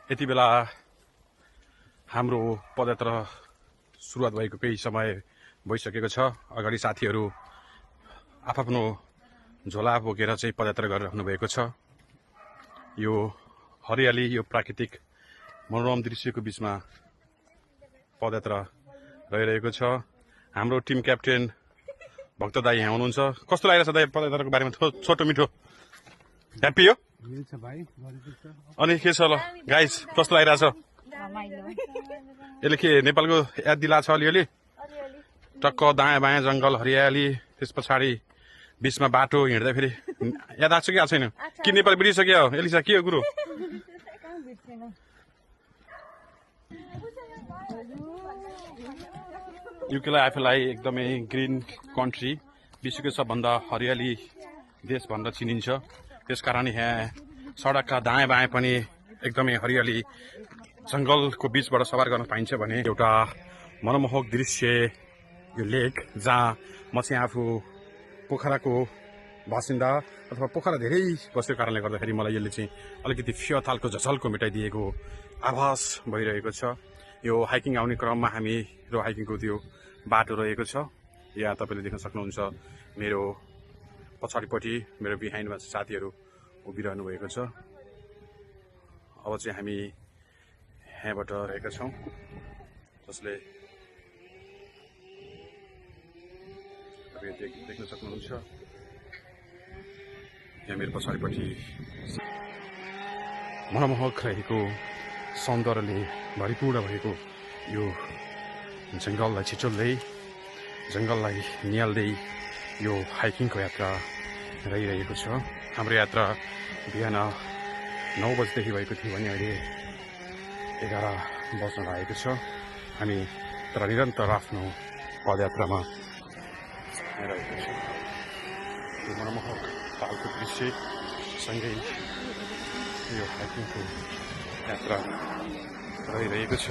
यति बेला हाम्रो पदयात्रा सुरुवात भएको केही समय भइसकेको छ। अगाडि साथीहरू आफ्नो झोला बोकेर चाहिँ पदयात्रा गरिरहनु भएको छ। यो हरियाली, यो प्राकृतिक मनोरम दृश्यको बीचमा पदयात्रा रहिरहेको छ। हाम्रो टिम क्याप्टेन भक्त दाई यहाँ हुनुहुन्छ। कस्तो लागिरहेछ दाई पदयात्राको बारेमा छोटो मिठो ह्याप्पी हो? अनि के छ ल गाइस, कस्तो लागिरहेछ? यसले के नेपालको याद दिलाएको छ अलिअलि? टक्क दायाँ बायाँ जङ्गल, हरियाली, त्यस पछाडि बिचमा बाटो हिँड्दाखेरि याद आएको छ कि आएको छैन? कि नेपाल बिर्सिसक्यो एलिसा? के हो कुरो? युकेलाई आफूलाई एकदमै ग्रिन कन्ट्री, विश्वको सबभन्दा हरियाली देश भनेर चिनिन्छ। त्यसकारण यहाँ सडकका दायाँ बायाँ पनि एकदमै हरियाली जङ्गलको बीचबाट सवार गर्न पाइन्छ भने एउटा मनमोहक दृश्य यो लेक, जहाँ म चाहिँ आफू पोखराको बासिन्दा अथवा पोखरा धेरै बसेको कारणले गर्दाखेरि मलाई यसले चाहिँ अलिकति फियर तालको झझल्को मेटाइदिएको आभास भइरहेको छ। यो हाइकिङ आउने क्रममा हाम्रो हाइकिङको त्यो बाटो रहेको छ। यहाँ तपाईँले देख्न सक्नुहुन्छ मेरो पछाडिपट्टि मेरो बिहाइन्डमा साथीहरू उभिरहनु भएको छ। अब चाहिँ हामी यहाँबाट रहेका छौँ, जसले देख्न सक्नुहुन्छ। यहाँ मेरो पछाडिपट्टि मनमोहक रहेको सौन्दर्यले भरिपूर्ण भएको यो जङ्गललाई छिचोल्दै, जङ्गललाई निहाल्दै यो हाइकिङको यात्रा रहिरहेको छ। हाम्रो यात्रा बिहान 9 बजेदेखि भएको थियो भने अहिले 11 बज्न लागेको छ। हामी तर निरन्तर आफ्नो पदयात्रामा रहेको छ। यो मनमोहक तालको दृश्य सँगै यो हाइकिङको यात्रा रहिरहेको छ।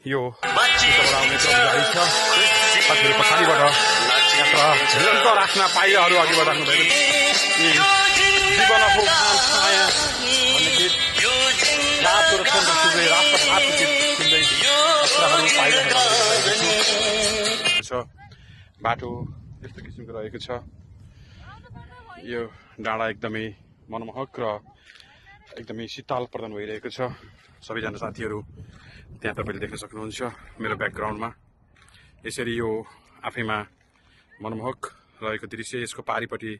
यो आउने क्रम जारी छ। साथीहरू पछाडिबाट यात्रा निरन्तर आफ्ना पाइलाहरू अघि बढाउनु भएको छ। जीवनको छाया भन्ने गीत रातो र चन्द्र सुन्दै, रातो रातो गीत सुन्दै यात्राहरू पाइरहेको छ। बाटो यस्तो किसिमको रहेको छ। यो डाँडा एकदमै मनमोहक र एकदमै शीतल प्रदान भइरहेको छ। सबैजना साथीहरू त्यहाँ तपाईँले देख्न सक्नुहुन्छ मेरो ब्याकग्राउन्डमा। यसरी यो आफैमा मनमोहक रहेको दृश्य। यसको पारिपट्टि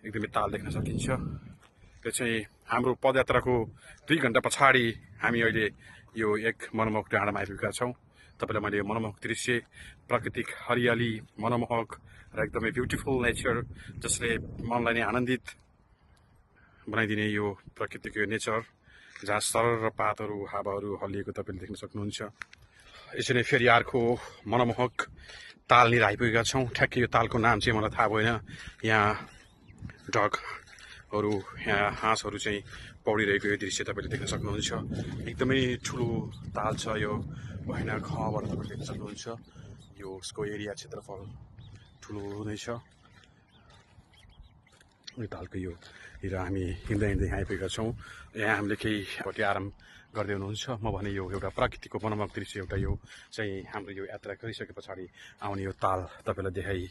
एकदमै ताल देख्न सकिन्छ। यो चाहिँ हाम्रो पदयात्राको 2 घन्टा पछाडि हामी अहिले यो एक मनमोहक डाँडामा आइपुगेका छौँ। तपाईँलाई मैले यो मनमोहक दृश्य, प्राकृतिक हरियाली, मनमोहक र एकदमै ब्युटिफुल नेचर, जसले मनलाई नै आनन्दित बनाइदिने यो प्राकृतिक यो नेचर, जहाँ सरर पातहरू, हावाहरू हल्लिएको तपाईँले देख्न सक्नुहुन्छ। यसरी नै फेरि अर्को मनमोहक तालनिर आइपुगेका छौँ। ठ्याक्कै यो तालको नाम चाहिँ मलाई थाहा भएन। यहाँ डगहरू, यहाँ हाँसहरू चाहिँ पौडिरहेको यो दृश्य तपाईँले देख्न सक्नुहुन्छ। एकदमै ठुलो ताल छ यो, भएन खबाट तपाईँले देख्न सक्नुहुन्छ। यो उसको एरिया क्षेत्रफल ठुलो नै छ। तालको यो हिँड हामी हिँड्दै हिँड्दै यहाँ आइपुगेका छौँ। यहाँ हामीले केहीपट्टि आराम गर्दै हुनुहुन्छ। म भने यो एउटा प्राकृतिकको मनोरम दृश्य एउटा यो चाहिँ हाम्रो यो यात्रा गरिसके पछाडि आउने यो ताल तपाईँलाई देखाइ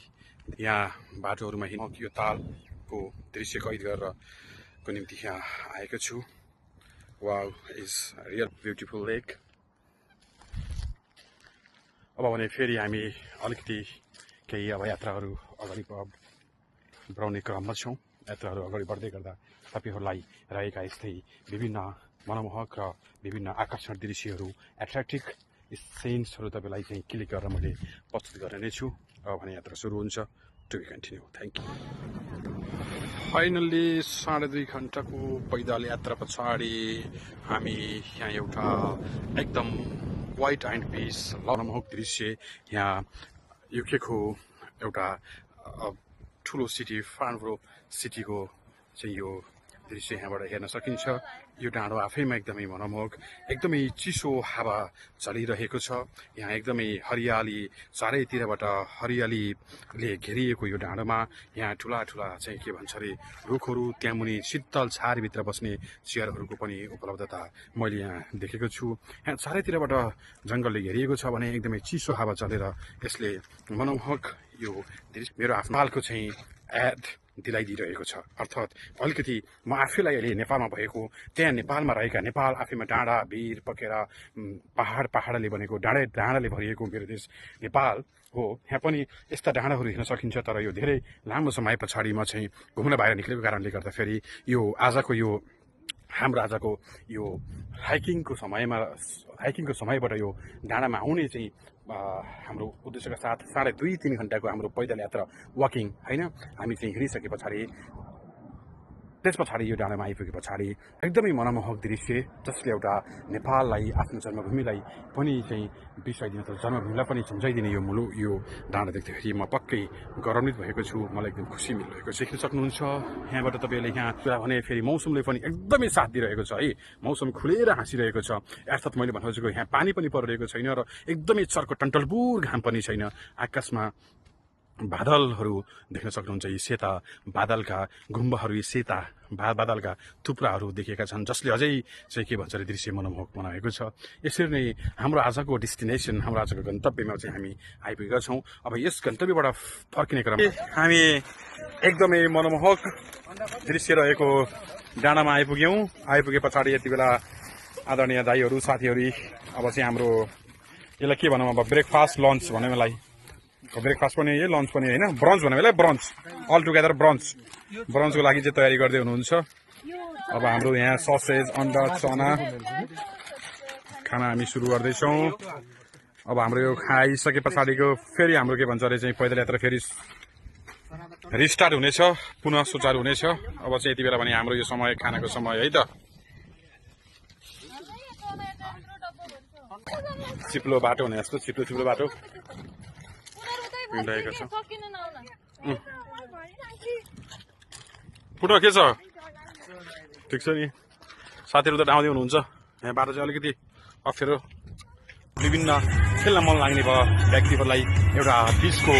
यहाँ बाटोहरूमा हिँड्नु यो तालको दृश्य कैद गरेरको निम्ति यहाँ आएको छु। वाउ इज रियल ब्युटिफुल लेक। अब भने फेरि हामी अलिकति केही अब यात्राहरू अगाडि बढाउने क्रममा छौँ। यात्राहरू अगाडि बढ्दै गर्दा तपाईँहरूलाई रहेका यस्तै विभिन्न मनमोहक र विभिन्न आकर्षण दृश्यहरू एट्र्याक्टिभ सिन्सहरू तपाईँलाई चाहिँ क्लिक गरेर मैले प्रस्तुत गर्ने नै छु। अब भने यात्रा सुरु हुन्छ। To be continue. Thank you. Finally 2.5 घन्टाको पैदल यात्रा पछाडि हामी यहाँ एउटा एकदम वाइट एन्ड पिस मनमोहक दृश्य यहाँ युकेको एउटा ठुलो सिटी फ्रान्सको सिटीको चाहिँ यो दृश्य यहाँबाट हेर्न सकिन्छ। यो डाँडो आफैमा एकदमै मनमोहक, एकदमै चिसो हावा चलिरहेको छ। यहाँ एकदमै हरियाली, चारैतिरबाट हरियालीले घेरिएको यो डाँडोमा यहाँ ठुला ठुला चाहिँ के भन्छ अरे रुखहरू, त्यहाँ मुनि शीतल छायाभित्र बस्ने चेयरहरूको पनि उपलब्धता मैले यहाँ देखेको छु। यहाँ चारैतिरबाट जङ्गलले घेरिएको छ भने एकदमै चिसो हावा चलेर यसले मनमोहक यो दृश्य मेरो आफ्नो हालको चाहिँ एड दिलाइदिइरहेको छ। अर्थात् अलिकति म आफैलाई अहिले नेपालमा भएको, त्यहाँ नेपालमा रहेका, नेपाल आफैमा डाँडा भिर पकेर पहाडले बनेको डाँडाले भरिएको मेरो देश नेपाल हो। यहाँ पनि यस्ता डाँडाहरू हेर्न सकिन्छ। तर यो धेरै लामो समय पछाडि म चाहिँ घुम्न बाहिर निक्लेको कारणले गर्दाखेरि यो हाम्रो आजको यो हाइकिङको समयबाट यो डाँडामा आउने चाहिँ हाम्रो उद्देश्यका साथ 2.5-3 घन्टाको हाम्रो पैदल यात्रा वाकिङ होइन हामी चाहिँ हिँडिसके पछाडि त्यस पछाडि यो डाँडामा आइपुगे पछाडि एकदमै मनमोहक दृश्य जसले एउटा नेपाललाई आफ्नो जन्मभूमिलाई पनि चाहिँ बिर्साइदिने त जन्मभूमिलाई पनि सम्झाइदिने यो डाँडा देख्दाखेरि म पक्कै गौरवान्वित भएको छु। मलाई एकदम खुसी मिलिरहेको छ। देख्न सक्नुहुन्छ यहाँबाट तपाईँले यहाँ कुरा भने फेरि मौसमले पनि एकदमै साथ दिइरहेको छ है। मौसम खुलेर हाँसिरहेको छ। अर्थात् मैले भन्नु खोजेको यहाँ पानी पनि परिरहेको छैन र एकदमै चर्को टन्टलबुर घाम पनि छैन। आकाशमा बादलहरू देख्न सक्नुहुन्छ। यी सेता बादलका गुम्बाहरू, यी सेता बादलका थुप्राहरू देखिएका छन् जसले अझै चाहिँ के भन्छ अरे दृश्य मनमोहक बनाएको छ। यसरी नै हाम्रो आजको डेस्टिनेसन, हाम्रो आजको गन्तव्यमा चाहिँ हामी आइपुगेका छौँ। अब यस गन्तव्यबाट फर्किने क्रममा हामी एकदमै मनमोहक दृश्य रहेको डाँडामा आइपुगे पछाडि यति बेला आदरणीय दाइहरू साथीहरू अब चाहिँ हाम्रो यसलाई के भनौँ अब ब्रेकफास्ट लन्च भन्ने मलाई ब्रेकफास्ट पनि यही लन्च पनि होइन ब्रन्च भन्ने बेला ब्रन्च अल टुगेदर ब्रन्चको लागि चाहिँ तयारी गर्दै हुनुहुन्छ। अब हाम्रो यहाँ ससेज, अन्डा, चना खाना हामी सुरु गर्दैछौँ। अब हाम्रो यो खाइसके पछाडिको फेरि हाम्रो के भन्छ अरे चाहिँ पैदल यात्रा फेरि रिस्टार्ट हुनेछ, पुनः सुचारू हुनेछ। अब चाहिँ यति बेला भने हाम्रो यो समय खानाको समय है त। चिप्लो बाटो हुने जस्तो चिप्लो बाटो हिँडिरहेको छ। फुटो के छ? ठिक छ नि। साथीहरू त आउँदै हुनुहुन्छ। यहाँ बाटो चाहिँ अलिकति अप्ठ्यारो। विभिन्न खेल्न मन लाग्ने भयो व्यक्तिहरूलाई एउटा बिचको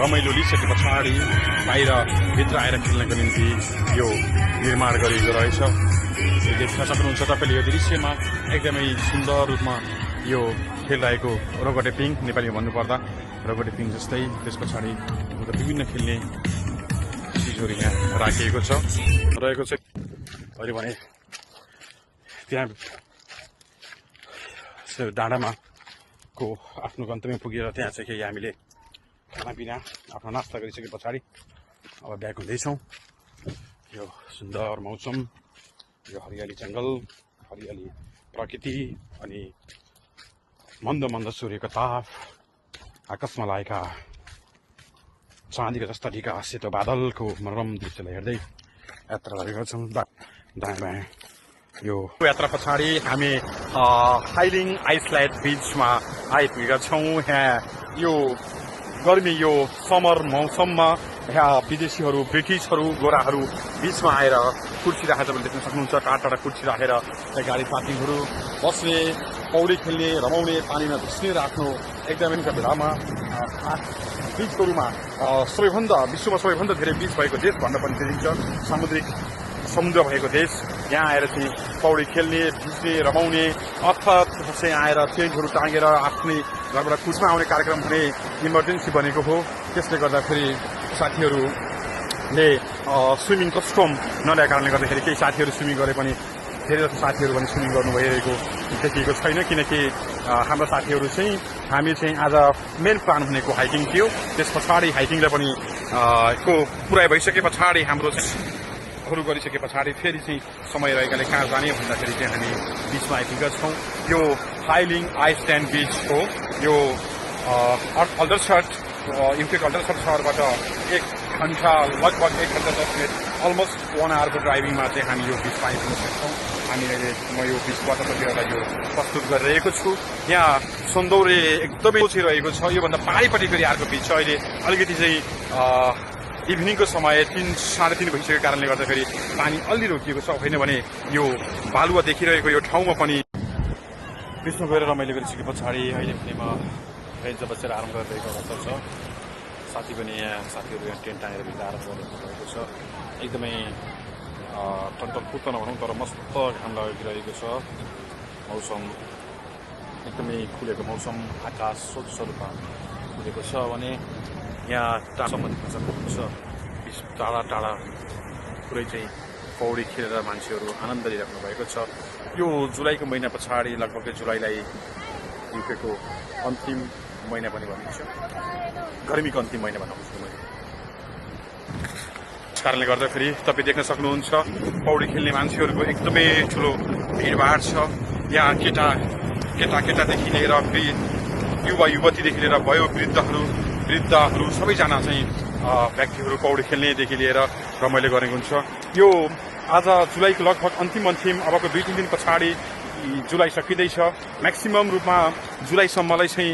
रमाइलो लिइसके पछाडि भित्र आएर खेल्नको निम्ति यो निर्माण गरिएको रहेछ। देख्न सक्नुहुन्छ तपाईँले यो दृश्यमा एकदमै सुन्दर रूपमा यो खेलिरहेको रोगटे पिङ, नेपालीमा भन्नुपर्दा रोगटे पिङ जस्तै। त्यस पछाडि विभिन्न खेल्ने चिजहरू यहाँ राखिएको रहेको छ। अहिले भने त्यहाँ डाँडामा आफ्नो गन्तव्यमा पुगेर त्यहाँ चाहिँ केही हामीले खानापिना आफ्नो नास्ता गरिसके पछाडि अब ब्याक हुँदैछौँ। यो सुन्दर मौसम, यो हरियाली जङ्गल, हरियाली प्रकृति अनि मन्द सूर्यको ताप, आकाशमा लागेका चाँदीका जस्ता ढिका सेतो बादलको मनोरम दृश्यलाई हेर्दै यात्रा गरेका छौँ। दायाँ बायाँ यो यात्रा पछाडि हामी हाइलिङ आइसल्यान्ड बिचमा आइपुगेका छौँ। यहाँ यो गर्मी, यो समर मौसममा यहाँ विदेशीहरू, ब्रिटिसहरू, गोराहरू बिचमा आएर कुर्सी राखेर तपाईँले देख्न सक्नुहुन्छ। टाढा कुर्सी राखेर त्यहाँ गाडी पार्किङहरू बस्ने, पौडी खेल्ने, रमाउने, पानीमा भिज्ने र आफ्नो एकदमै बेलामा बीचहरूमा सबैभन्दा विश्वमा सबैभन्दा धेरै बीच भएको देश भन्न पनि चिनिन्छ। समुद्र भएको देश। यहाँ आएर चाहिँ पौडी खेल्ने, भिज्ने, रमाउने अथवा चाहिँ आएर टेन्टहरू टाँगेर आफ्नै घरबाट कुचमा आउने कार्यक्रम भने इमर्जेन्सी बनेको हो। त्यसले गर्दाखेरि साथीहरूले स्विमिङ कस्टम नल्याएको कारणले गर्दाखेरि केही साथीहरू स्विमिङ गरे पनि धेरै जस्तो साथीहरू पनि स्विमिङ गर्नु भइरहेको देखिएको छैन। किनकि हाम्रो साथीहरू चाहिँ हामी चाहिँ आज मेन प्लान भनेको हाइकिङ थियो। त्यस पछाडि हाइकिङलाई पनि को पुराइ भइसके पछाडि हाम्रो हरू गरिसके पछाडि फेरि चाहिँ समय रहेकाले कहाँ जाने भन्दाखेरि चाहिँ हामी बिचमा आइपुगेका छौँ। यो हाइलिङ आइसल्यान्ड बिच हो। यो अल्डरसट युके अल्डरसट सहरबाट 1 घन्टा लगभग 1 घन्टा 10 मिनट अलमोस्ट 1 आवरको ड्राइभिङमा चाहिँ हामी यो बिचमा आइपुग्न सक्छौँ। हामी अहिले म यो बिचबाट तपाईँहरूलाई यो प्रस्तुत गरिरहेको छु। यहाँ सौन्दर्य एकदमै सोचिरहेको छ। योभन्दा पारिपट्टि फेरि अर्को बिच छ। अहिले अलिकति चाहिँ इभिनिङको समय 3 साढे 3 भइसकेको कारणले गर्दाखेरि पानी अलि रोकिएको छ। होइन भने यो बालुवा देखिरहेको यो ठाउँमा पनि बिचमा गएर रमाइलो गरिसके पछाडि अहिले पनि म बेन्चमा बसेर आराम गरिरहेको अवस्था छ। साथीहरू यहाँ टेन्ट टाँगेर भित्र आराम गरिरहेको छ। एकदमै टन्टन नभनौँ तर मस्त घाम लागिरहेको छ। मौसम एकदमै खुलेको मौसम, आकाश स्वच्छ रूपमा खुलेको छ भने यहाँ टाढासम्म देख्न सक्नुहुन्छ। टाढा टाढा पुरै चाहिँ पौडी खेलेर मान्छेहरू आनन्द लिइराख्नु भएको छ। यो जुलाईको महिना पछाडि लगभग जुलाईलाई युकेको अन्तिम महिना पनि भनिन्छ, गर्मीको अन्तिम महिना भन्न खोजेको मैले। त्यस कारणले गर्दाखेरि तपाईँ देख्न सक्नुहुन्छ पौडी खेल्ने मान्छेहरूको एकदमै ठुलो भिडभाड छ। यहाँ केटादेखि लिएर युवा युवतीदेखि लिएर वृद्धहरू सबैजना चाहिँ व्यक्तिहरू पौडी खेल्नेदेखि लिएर रमाइलो गरेको हुन्छ। यो आज जुलाईको लगभग अन्तिम अबको 2-3 दिन पछाडि जुलाई सकिँदैछ। म्याक्सिमम रूपमा जुलाईसम्मलाई चाहिँ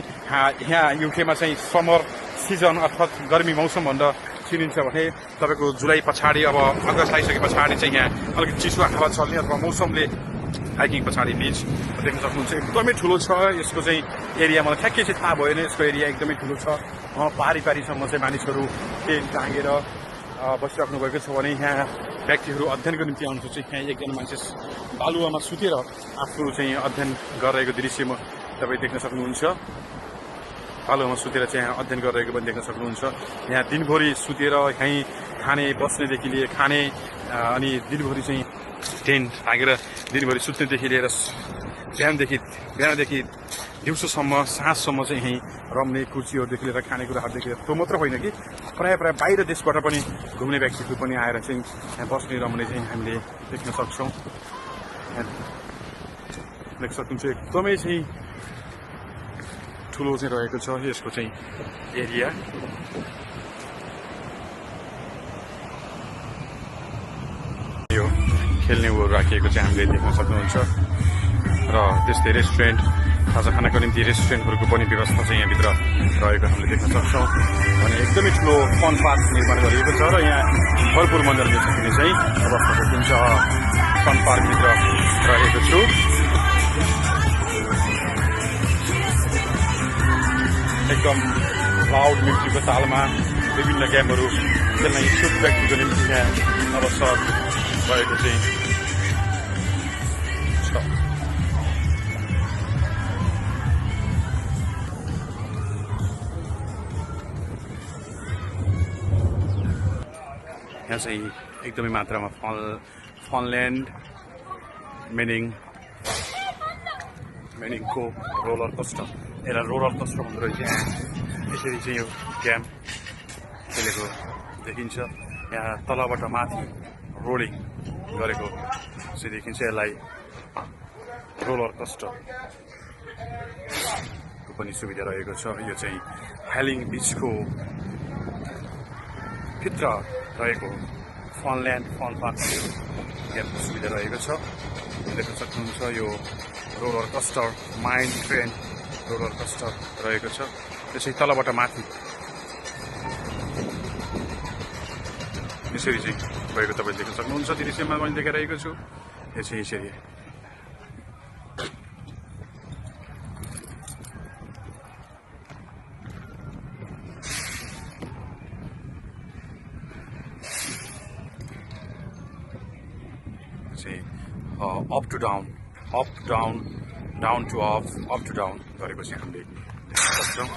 यहाँ युकेमा चाहिँ समर सिजन अर्थात् गर्मी मौसम भनेर चिनिन्छ भने तपाईँको जुलाई पछाडि अब अगस्त आइसके पछाडि चाहिँ यहाँ अलिकति चिसो हावा चल्ने अथवा मौसमले हाइकिङ पछाडि बिच देख्न सक्नुहुन्छ। एकदमै ठुलो छ यसको चाहिँ एरिया। मलाई ठ्याक्कै चाहिँ थाहा भएन यसको एरिया एकदमै ठुलो छ। पारीसम्म चाहिँ मानिसहरू टेन्ट टाँगेर बसिराख्नु भएको छ भने यहाँ व्यक्तिहरू अध्ययनको निम्ति आउनु चाहिँ यहाँ एकजना मान्छे बालुवामा सुतेर आफ्नो चाहिँ अध्ययन गरिरहेको दृश्य तपाईँ देख्न सक्नुहुन्छ। बालुवामा सुतेर चाहिँ यहाँ अध्ययन गरिरहेको पनि देख्न सक्नुहुन्छ। यहाँ दिनभरि सुतेर यहीँ खाने बस्नेदेखि लिएर खाने अनि दिनभरि चाहिँ टेन्ट टाँगेर दिनभरि सुत्नेदेखि लिएर बिहानदेखि दिउँसोसम्म साँझसम्म चाहिँ यहीँ रम्ने कुर्सीहरूदेखि लिएर खानेकुराहरूदेखि लिएर त्यो मात्र होइन कि प्रायः बाहिर देशबाट पनि घुम्ने व्यक्तिहरू पनि आएर चाहिँ यहाँ बस्ने रम्ने चाहिँ हामीले देख्न सक्छौँ। देख्न सक्नुहुन्छ एकदमै चाहिँ ठुलो चाहिँ रहेको छ यसको चाहिँ एरिया। यो खेल्ने ऊ राखिएको चाहिँ हामीले देख्न सक्नुहुन्छ र त्यस्तै रेस्टुरेन्ट, खाजा खानाको निम्ति रेस्टुरेन्टहरूको पनि व्यवस्था चाहिँ यहाँभित्र रहेको हामीले देख्न सक्छौँ। अनि एकदमै ठुलो फन पार्क निर्माण गरिएको छ र यहाँ भरपुर मनोरञ्जन सकिने चाहिँ अवस्था देखिन्छ। फन पार्कभित्र रहेको छु। एकदम लाउड म्युजिकको तालमा विभिन्न गेमहरू खेल्न इच्छुक व्यक्तिको निम्ति यहाँ अवसर रहेको चाहिँ छ। यहाँ चाहिँ एकदमै मात्रामा फनल्यान्ड मेनिङको रोलर कोस्टर, यसलाई रोलर कोस्टर भन्दो रहेछ। यसरी चाहिँ यो गेम खेलेको देखिन्छ। यहाँ तलबाट माथि रोलिङ गरेको चाहिँ देखिन्छ। यसलाई रोलर कोस्टरको पनि सुविधा रहेको छ। यो चाहिँ हाइलिङ बिचको भित्र रहेको फनल्यान्ड फन पार्क गेमको सुविधा रहेको छ। देख्न सक्नुहुन्छ यो roller coaster, mind train roller coaster रहेको छ। त्यसै तलबाट माथि यसरी चाहिँ भएको तपाईँ देख्न सक्नुहुन्छ। दृश्यमा मैले देखाइरहेको छु। यो चाहिँ यसरी चाहिँ up to down down to up to down गरेको चाहिँ हामीले देख्न सक्छौँ।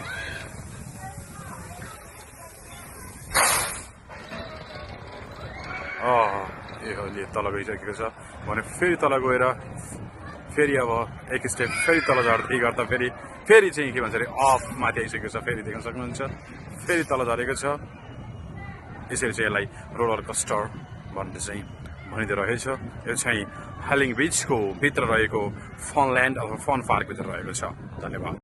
यो तल गइसकेको छ भने फेरि तल गएर फेरि अब एक स्टेप फेरि तल गर्दा फेरि चाहिँ के भन्छ अरे अफ माथि आइसकेको छ। फेरि देख्न सक्नुहुन्छ फेरि तल झरेको छ। यसरी चाहिँ यसलाई रोलर कस्टर भन्ने चाहिँ भनिँदो रहेछ। यो चाहिँ हालिङ बिचको भित्र रहेको फन ल्यान्ड अथवा फन पार्क भित्र रहेको छ। धन्यवाद।